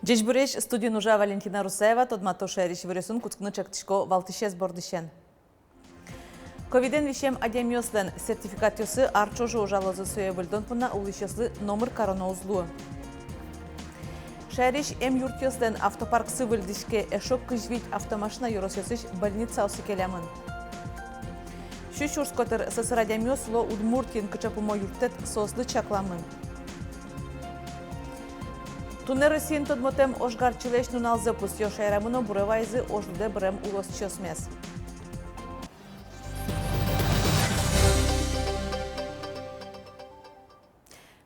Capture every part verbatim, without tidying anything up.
Ӟечбуресь! Студиын ужа Валентина Русаева. Тодмато шаерысь иворъёсын. Кутскыны чакласько валтӥсез бордысен. Ковидэн висем адямиослэн сертификатъёссы ар ӵоже ужалозы. Сое выльдон понна улӥсьёслы номыр кароно уз луы. Шаерысь эмъюртъёслэн автопарксы выльдӥське. Эшшо кызь вить автомашина ёросъёсысь больницаосы келямын. Сю сюрс котыр сӧсыр адямиос уло Удмуртиын. Кыӵе пумо юрттэт соослы чакламын? Туннэ Россиын тодмотэм ожгарчилэсь нуналзэ пусъё. Шаерамы но буре вайизы ожлыдэ бырем улосчиосмес.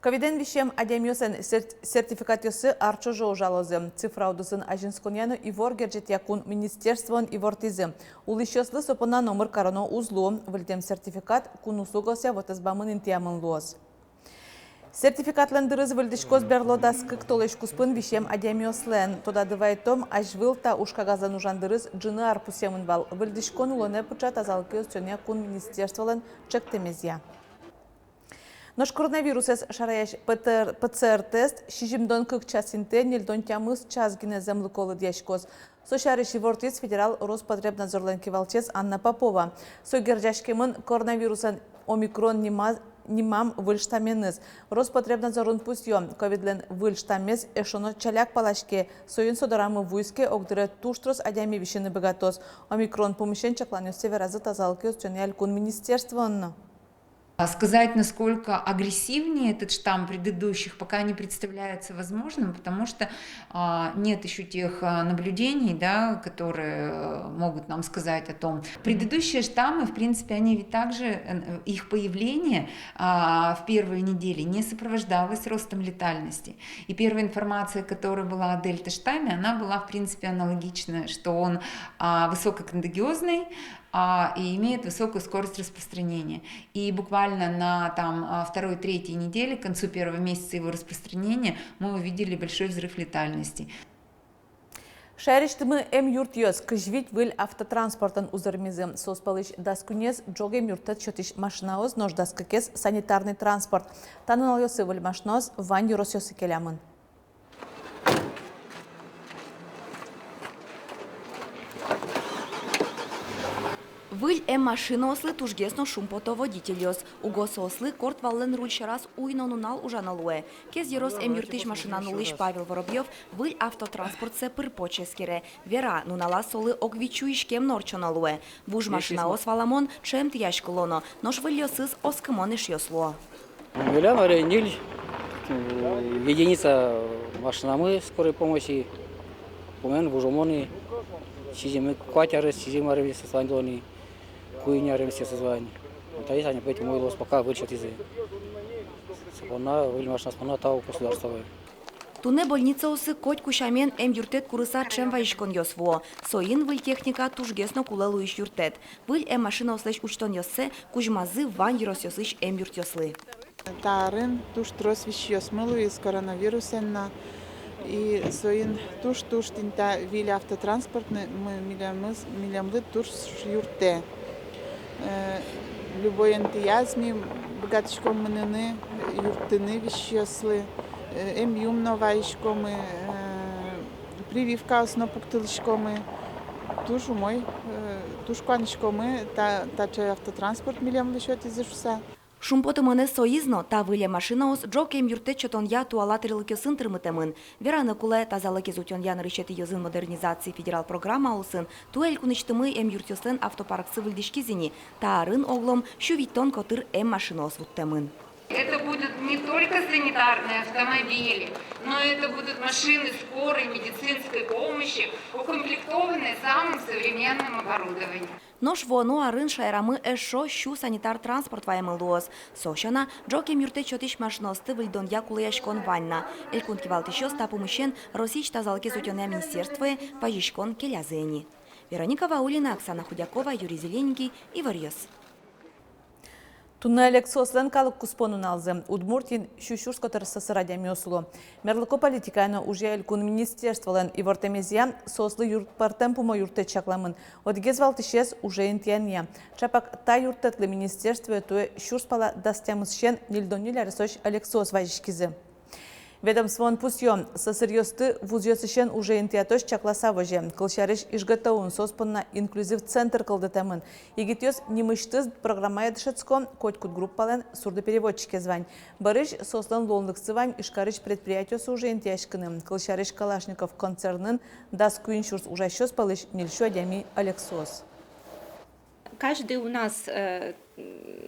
Ковидэн висем адямиослэн сер-, сертификатъёссы ар ӵоже ужалозы. Цифра удысын азинсконъя но ивор герӟетъя кун министерствоын ивортӥзы: улӥсьёслы со понна номыр кароно уз луы. Выльдэм сертификат кун услугаосъя вотэс бамын интыямын луоз. Сертификатлэн дырыз выльдӥськоз берло дас кык толэзь куспын висем адямиослэн. Тодады вайтом, азьвыл та ужкагазлэн ужан дырыз ӝыны ар пусъемын вал. Выльдӥськон улонэ пыӵа тазалыкез утёнъя кун министерстволэн чектэмезъя. Нош коронавирусэз шараясь ПЦР, ПЦР-тест сизьымдон кык час интые ньыльдон тямыс час гинэ зэмлыко лыдъяськоз. Со сярысь ивортӥз федерал Роспотребнадзорлэн кивалтӥсез Анна Попова. Со герӟаськемын коронавируслэн омикрон нима-, нимам выль штамменыз. Роспотребнадзорын пусъё: ковидлэн выль штаммез эшшо но ӵаляк палаське. Соин со дорамы вуиз ке, огдыре туж трос адями висьыны быгатоз. Омикрон пумысен чакланъёссэ веразы тазалыкез утёнъя элькун министерствоын но. А сказать, насколько агрессивнее этот штамм предыдущих, пока не представляется возможным, потому что, а, нет ещё тех, а, наблюдений, да, которые, э, могут нам сказать о том. Предыдущие штаммы, в принципе, они ведь также, э, их появление, а, в первые недели не сопровождалось ростом летальности. И первая информация, которая была о дельта-штамме, она была, в принципе, аналогична, что он, а, высококонтагиозный, а, и имеет высокую скорость распространения. И буквально на, там, а, второй, третьей неделе, к концу первого месяца его распространения, мы увидели большой взрыв летальности. Шаерысьтымы эмъюртъёс кызь вить выль автотранспортэн узырмизы. Соос пӧлысь дас куинез ӝог эмъюрттэт сётӥсь машинаос, нош дас кыкез санитарный транспорт. Та нуналъёсы выль машинаос вань ёросъёсы келямын. Выль эммашинаослы тужгес но шумпото водительёс. Уго соослы корт валлэн руль сьӧраз уй но нунал ужано луэ. Кез ёрос эмъюртысь машина нуллӥсь Павел Воробьёв выль автотранспортсэ пыр-поч эскере. Вера, нуналаз солы ог вить сю иськем но ортчоно луэ. Вуж машинаос, валамон, ӵемтӥяськыло но, нош выльёсыз оскымон эшъёс луо. Милям али ньыль, э, единица машинамы скорой помощи, пумен вужомы ини, сизьым, куать арес, сизьым арес вань луо ини, куинь арес вань. Таиз ани петь умой луоз, пока выль сётӥзы. Со понна, выль машинаос понна тау государстволы. Туннэ больницаосы котьку сямен эмъюрттэт курыса ӵем вазиськонъёс вуо. Соин выль техника тужгес но кулэ луись юрттэт. Выль эммашинаослэсь усьтонъёссэ кузьмазы вань ёросъёсысь эмъюртъёслы. Та арын туж трос висьёсмы луиз коронавирусэн но. И соин туж-туж тӥни та выль автотранспортмы милемыз, милемлы туж юрттэ. Э, любой интыяз ми быгатӥськом мыныны, юрттыны висьёслы, э, эмъюм но вазиськомы, э, прививкаос но пуктылӥськомы. Туж умой, э, туж куаныськомы, та, таӵе автотранспорт милемлы сётӥзы шуыса. Шумпотымонэз соиз но, та выль эммашинаос ӝог эмъюрттэт сётонъя туала тӥрлыкъёсын тырмытэмын. Вераны кулэ, тазалыкез утёнъя нырысетӥ йӧзын модернизация федерал программа улсын туэ элькунысьтымы эмъюртъёслэн автопарксы выльдӥськиз ини. Та арын оглом сю витьтон котыр эммашинаос вуттэмын. Это будут не только санитарные автомобили, но это будут машины скорой медицинской помощи, укомплектованные самым современным оборудованием. Нош вуоно арын шаерамы эшшо сю санитар транспорт ваемын луоз. Со сяна, ӝог эмъюрттэт сётӥсь машинаосты выльдонъя кулэяськон вань на. Элькун кивалтӥсьёс та пумысен Россиысь тазалыкез утёнъя министерствое вазиськон келязы ини. Вероника Ваулина, Оксана Худякова, Юрий Зелененький, «Иворъёс». Туннэ Лексуслэн калык куспон нуналзы. Удмуртиын сю сюрс котыр сӧсыр адямиос уло. Мерлыко политикая но ужъя элькун министерстволэн ивортэмезъя, соослы юрт пӧртэм пумо юрттэт чакламын. Одӥгез валтӥсез уже интыянъя. Чапак та юрттэтлы министерствое туэ сюрс пала дас тямысысен ньыльдон ньыль аресозь Лексуос вазиськизы. Ведомствоын пусъё, сӧсыръёсты вузъёсысен уже интыятозь чакласа возе. Кылсярысь, ИжГТУ-ын соос понна инклюзив центр кылдытэмын. Егитъёс нимысьтыз программая дышетско, котькуд группалэн сурдопереводчикез вань. Бӧрысь соослэн луонлыксы вань Ижкарысь предприятиосы уже интыяськыны. Кылсярысь, Калашников концернын дас куинь сюрс ужасьёс пӧлысь ньыльсю адями ӧлексуос. Каждый у нас, э,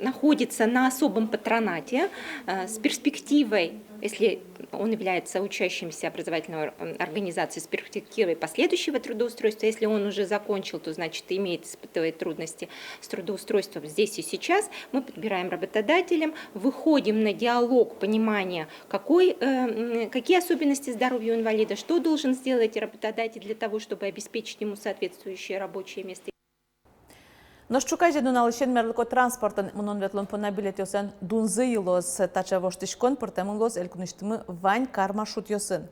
находится на особом патронате, э, с перспективой, если он является учащимся образовательной ор-, м, организации, с перспективой последующего трудоустройства. Если он уже закончил, то, значит, имеет испытывает трудности с трудоустройством здесь и сейчас. Мы подбираем работодателям, выходим на диалог понимания, какой, э, м, какие особенности здоровья у инвалида, что должен сделать работодатель для того, чтобы обеспечить ему соответствующее рабочее место. Нош ӵуказе нуналысен мерлыко транспортын мынон-ветлон понна билетъёслэн дунзы йылоз. Таӵе воштӥськон пыртэмын луоз элькунысьтымы вань кар маршрутъёсын.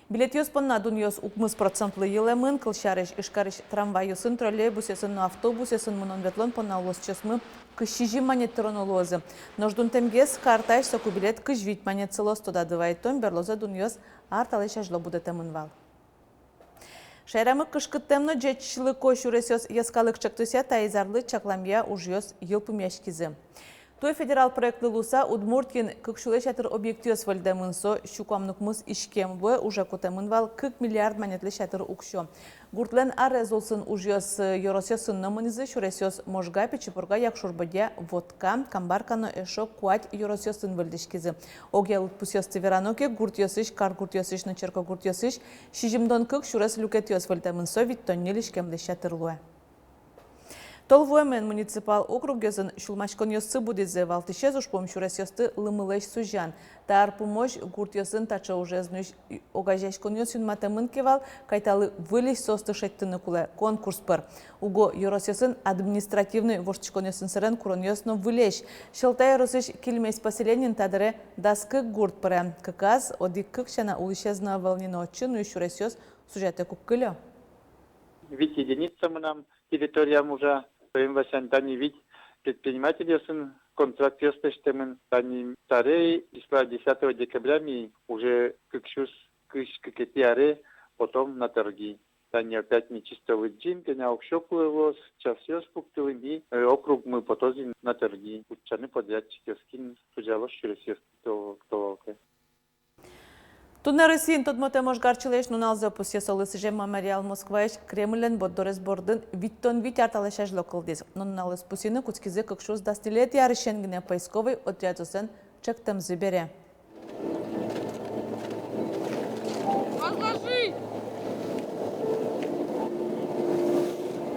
Билетъёс понна дунъёс укмыс процентлы йылэмын. Кылсярысь, Ижкарысь трамвайёсын, троллейбусъёсын но автобусъёсын мынон-ветлон понна улосчиосмы кызь сизьым манет тыроно луозы. Нош дунтэмгес картась соку билет кызь вить манет сылоз. Тодады вайытом, берлозэ дунъёс ар талэсь азьло будэтэмын вал. Шаерамы кышкыттэм но ӟечлыко сюресъёс йӧскалык ӵектосъя таиз арлы чакламъя ужъёс йылпумъяськизы. Туэ федерал проектлы луыса Удмуртиын кык сюлэсь ятыр объектъёс выльдэмын. Со сю куамын укмыс иськем луэ. Уже кутэмын вал кык миллиард манетлэсь ятыр уксё. Гуртлэн арез улсын ужъёс ёросъёсын но мынӥзы. Сюресъёс Можга, Пичи Пурга, Якшур-Бӧдья, Вотка, Камбарка но эшшо куать ёросъёсын выльдӥськизы. Огъя лыдпусъёсты верано ке, гуртъёсысь, каргуртъёсысь но черкогуртъёсысь сизьымдон кык сюрес люкетъёс выльдэмын. Со витьтон ньыль иськемлэсь ятыр луэ. Тол вуэмен муниципал округъёсын сюлмаськонъёссы будӥзы. Валтӥсез ужпум — сюресъёсты лымылэсь сузян. Та ар пумозь гуртъёсын таӵе ужез нуись огазеяськонъёс юнматэмын ке вал, кайталы выльысь соосты шедьтыны кулэ конкурс пыр. Уго ёросъёсын административной воштӥськонъёсын сэрен куронъёс но выльесь. Сьӧлта ёросысь Кильмезь поселениын та дыре дас кык гурт пыре. Кыказ одӥг-кык сяна улӥсез но ӧвӧл ни, но отчы нуись сюресъёс сузятэк уг кылё. Вить единица мынам территориям ужа, соин ласянь тани вить предпринимательёсын контрактъёс лэсьтэмын. Тани табере числа десятого декабря ми уже кык сюрс кызь кыкетӥ аре потом на торги. Тани опять ми чисто лыдӟим, кӧня уксё кулэ луоз, часъёс пуктылӥм, и, э, округмы потоз ини на торги. Утчаны подрядчикъёс, кин кузялоз сюресъёсты, то, то, то. Туннэ Россиын тодмотэм ожгарчилэсь нуналзэ пусъе. Солы сӥзем мемориал Москваысь Кремльлэн борддорез бордын витьтон вить ар талэсь азьло кылдӥз. Но нуналэз пусйыны кутскизы кык сюрс дас ньылетӥ арысен гинэ, поисковой отрядъёслэн ӵектэмзы бере. Возложить!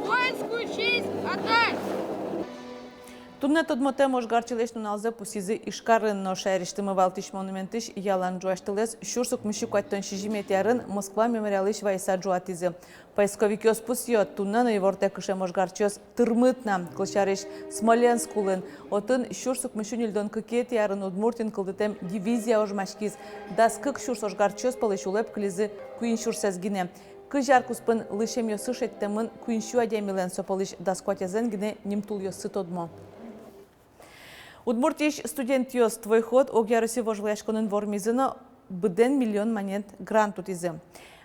Воинскую честь отдать! Туннэ тодмотэм ожгарчилэсь нуналзэ пусйизы Ижкарын но. Шаерысьтымы валтӥсь монументысь ялан ӝуасьтылэз сюрс укмыссю куатьтон сизьыметӥ арын Москва мемориалысь вайыса ӝуатӥзы. Поисковикъёс пусъё: туннэ но ивортэ кышем ожгарчиос тырмыт на. Кылсярысь, Смоленск улын, отын сюрс укмыссю ньыльдон кыкетӥ арын Удмуртиын кылдытэм дивизия ожмаськиз. Дас кык сюрс ожгарчиос пӧлысь улэп кылизы куинь сюрсэз гинэ. Кызь ар куспын лысьӧмъёссы шедьтэмын куиньсю адямилэн, со пӧлысь дас куатезлэн гинэ нимтулъёссы тодмо. Удмуртиысь студентъёс «Твой ход» огъя Россиысь вожвылъяськонын вормизы но быдэн миллион манет грант утӥзы.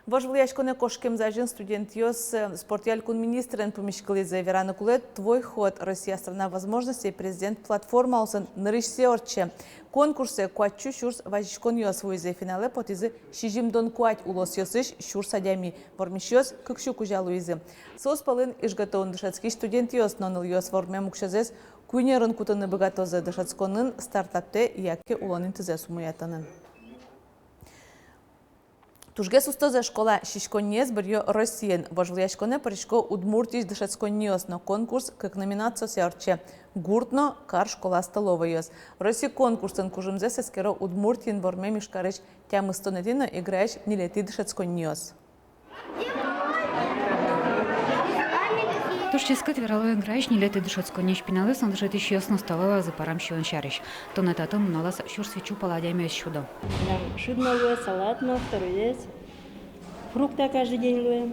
Вожвылъяськонэ кошкемзы азьын студентъёс, э, спортъя элькун министрен пумиськылӥзы. Вераны кулэ, «Твой ход — Россия — страна возможностей» президент платформаосын нырысьсэ ортче. Конкурсэ куатьсю сюрс вазиськонъёс вуизы. Финалэ потӥзы сизьымдон куать улосъёсысь сюрс адями. Вормисьёс кыксю кузя луизы. Соос пӧлын ИжГТУ-ын дышетскись студентъёс но. Нылъёс вормем уксёзэс куинь ӧрын кутыны быгатозы: дышетсконын, стартапе яке улон интызэс умоятонын. Тужгес устозэ школа сиськонниез быръё Россиын. Вожвылъяськонэ пырисько Удмуртиысь дышетсконниос но. Конкурс кык номинациосъя ортче: гурт но кар школа столовойёс. Росси конкурсын кужымзэс эскеро Удмуртиын вормем Ижкарысь тямыстонэтӥ но Играысь ньылетӥ дышетсконниос. Туж ческыт верало Играысь ньылетӥ дышетсконниысь пиналъёс но дышетӥсьёс но столовоязы пӧрам сиён сярысь. Туннэ татын нуналаз сюрс витьсю пала адямиос сюдо. Милям шыд но луэ, салат но, второез. Фрукта каждый день луэ.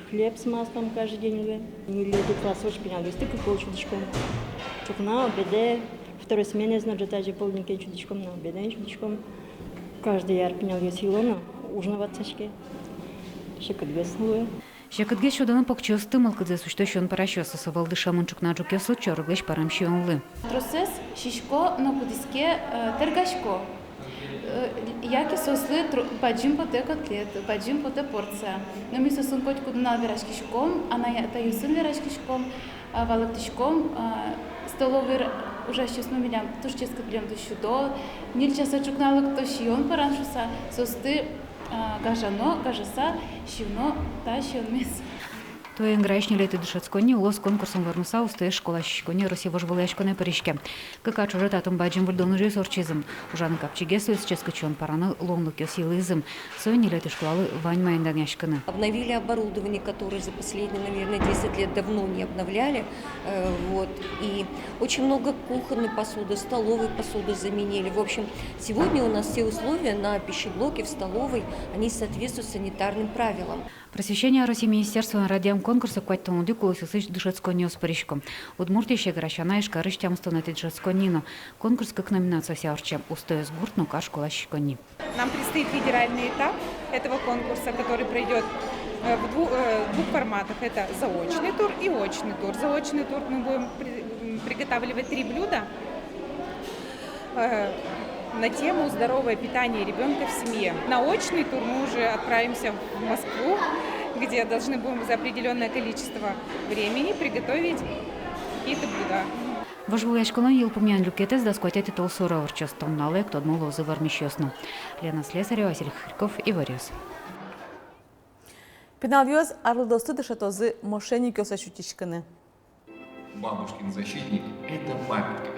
Хлеб с маслом каждый день луэ. Ньылетӥ классозь пиналъёсты кык пол сюдӥськом. Ӵукна, обедэ, второй сменаез но ӝытазе, полдникен сюдӥськом но обедаен сюдӥськом. Каждый ар пиналъёс йыло но, уж но ватсаське. Секытгес луэ. Секытгес сюдоно покчиосты, мылкыдзэс усьто сиён пӧрасьёс. Со вал дышемын ӵукна ӝукъёслы чорыглэсь пӧрам сиёнлы. Тросэз сисько но кудӥз ке, э, тэргасько. Э, яке соослы тро-, бадӟым потэ котлет, бадӟым потэ порция. Но ми соосын котькуд нунал вераськиськом, анай-атайёсын вераськиськом, а, валэктӥськом, а, столовой р-, ужасьёсмы милям туж ческыт, милемды сюдо, ньыль часа ӵукна лыкто, сиён пӧран шуса, соосты, а, гажано, гажаса сиыно та сиёнмес. Туэ Инграысь ньылетӥ дышетсконни «Улос» конкурсын вормыса, устоез школаысь сиськонни Россия вожвылъяськонэ пыриське. Кык ар ӵоже татын бадӟым выльдон ужъёс ортчизы. Ужаны капчигес луиз, ческыт сиён пӧраны луонлыкъёс йылӥзы. Соин ньылетӥ школалы вань маин данъяськыны. Обновили оборудование, которое за последние, наверное, десять лет давно не обновляли. Э, вот. И очень много кухонной посуды, столовой посуды заменили. В общем, сегодня у нас все условия на пищеблоке, в столовой, они соответствуют санитарным правилам. Просвещения России министерствоен радъям конкурсэ куатьтон одӥг улосъёсысь дышетсконниос пырисько. Удмуртиысь, Эгра сяна, Ижкарысь тямыстонэтӥ дышетсконни но. Конкурс кык номинациосъя ортче: устоез гурт но кар школаысь сиськонни. Нам предстоит федеральный этап этого конкурса, который пройдёт, э, в дву-, э, в двух форматах. Это заочный тур и очный тур. Заочный тур мы будем при-, м, приготавливать три блюда, э, на тему «Здоровое питание ребёнка в семье». На очный тур мы уже отправимся в Москву, где должны будем за определённое количество времени приготовить какие-то блюда. Вожвылъяськонлэн йылпумъян люкетэз дас куатетӥ толсуре ортчоз. Туннэлы ик тодмо луозы вормисьёс но. Лена Слесарева, Василий Хохряков, «Иворъёс». Пиналъёс арлыдоосты дышетозы мошенникъёслэсь утиськыны. Бабушкин защитник — это памятка.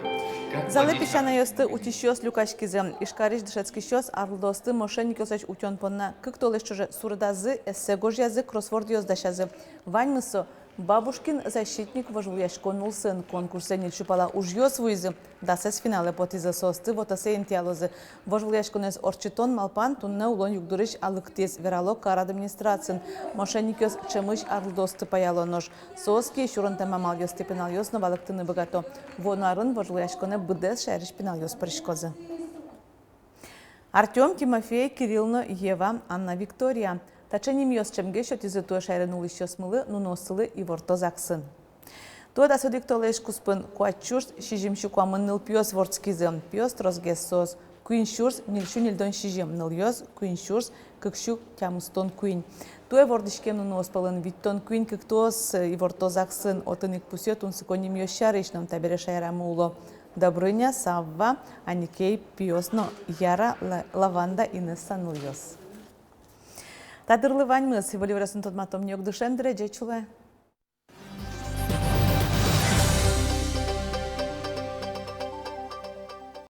Залэ песянайёсты утисьёс люкаськизы. Ижкарысь дышетскисьёс арлыдоосты мошенникъёслэсь утён понна кык толэзь ӵоже суредазы, эссе гожъязы, кроссвордъёс дасязы. Ваньмыз со «Бабушкин защитник» вожвылъяськон улсын. Конкурсэ ньыль сю пала ужъёс вуизы. Дасэз финалэ потӥзы, соосты вотосэ интыялозы. Вожвылъяськонэз ортчытон малпан туннэ улон югдурысь алыктӥз, верало кар администрациын. Мошенникъёс ӵемысь арлыдоосты паяло, нош соос кие сюронтэм амалъёсты пиналъёс но валэктыны быгато. Вуоно арын вожвылъяськонэ быдэс шаерысь пиналъёс пыриськозы. Артём, Тимофей, Кирилл но Ева, Анна, Виктория. Таӵе нимъёс ӵемгес сётӥзы туэ шаерын улӥсьёсмылы нуноосылы иворто ЗАГСын. Туэ дас одӥг толэзь куспын куать сюрс сизьым сю куамын нылпиос вордскизы. Пиос тросгес, соос куинь сюрс ньыль сю ньыльдон сизьым, нылъёс куинь сюрс кык сю тямыстон куинь. Туэ вордӥськем нуноос пӧлын витьтон куинь кыктоос иворто ЗАГСын. Отын ик пусъё тунсыко нимъёс сярысь но. Табере шаерамы уло Добрыня, Савва, Аникей, пиос но Яра, Ла-, Лаванда, Инесса нылъёс. Та дырлы ваньмыз. Выль иворъёсын тодматом ни ик дышем дыре. Ӟеч улэ.